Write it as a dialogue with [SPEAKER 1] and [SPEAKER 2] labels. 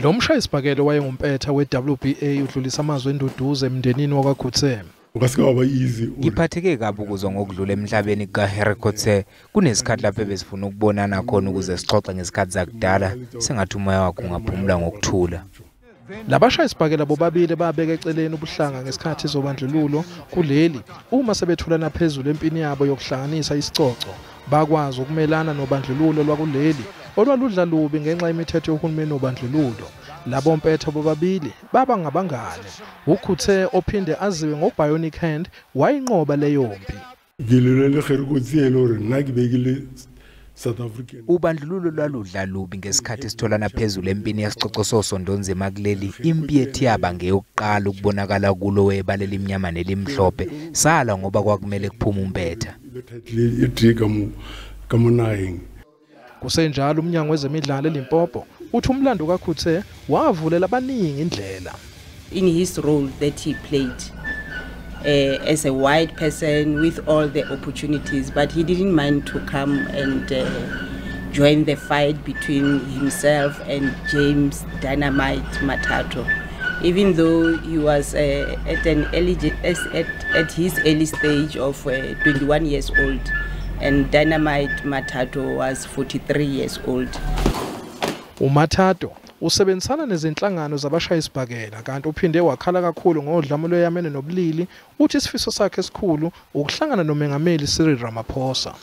[SPEAKER 1] Lo mshayisibhakela wayengumpetha we-WBA udlulisa amazwi enduduzo emndenini wakwaKotzé.
[SPEAKER 2] Ngiphatheke kabi ukuzwa ngokudlula emhlabeni kukaHarry Coetzee. Kunesikhathi lapho ebesifuna ukubonana khona ukuze sixoxe ngesikhathi zakudala, sengathi umoya wakhe ungaphumula ngokuthula.
[SPEAKER 1] Labashayisibhakela bobabili babeka eceleni ubuhlanga ngesikhathi zobandlululo kuleli uma sebethulana phezulu empini yabo yokuhlanganisa isicoco. Bakwazi ukumelana nobandlululo lwakuleli olwaludla lubi ngenxa yemithetho yohulumeni wobandlululo. Labo mpetha bobabili baba ngabangane. UKotzé ophinde aziwe ngoBionic Hand wayinqoba leyo mpi.
[SPEAKER 2] Ubandlululo lwaludla lubi ngesikhathi sitholana phezulu empini yesicoco sosondonzima kuleli. Impi yethi yaba ngeyokuqala ukubonakala kulo webala elimnyama nelimhlophe. Sala ngoba kwakumele kuphume umpetha.
[SPEAKER 1] Kusenjalo umnyango wezemidlalo eLimpopo uthi umlando kaKotzé wavulela abaningi indlela.
[SPEAKER 3] In his role that he played as a white person with all the opportunities, but he didn't mind to come and join the fight between himself and James Dynamite Mathato, even though he was at an early at his early stage of 21 years old, and Dynamite Mathato was 43 years old.
[SPEAKER 1] UMathato usebenzisana nezinhlangano zabashayisibhakela kanti uphinde wakhala kakhulu ngodlame lweyamene nobulili. Uthi isifiso sakhe esikhulu ukuhlangana nomengameli Cyril Ramaphosa.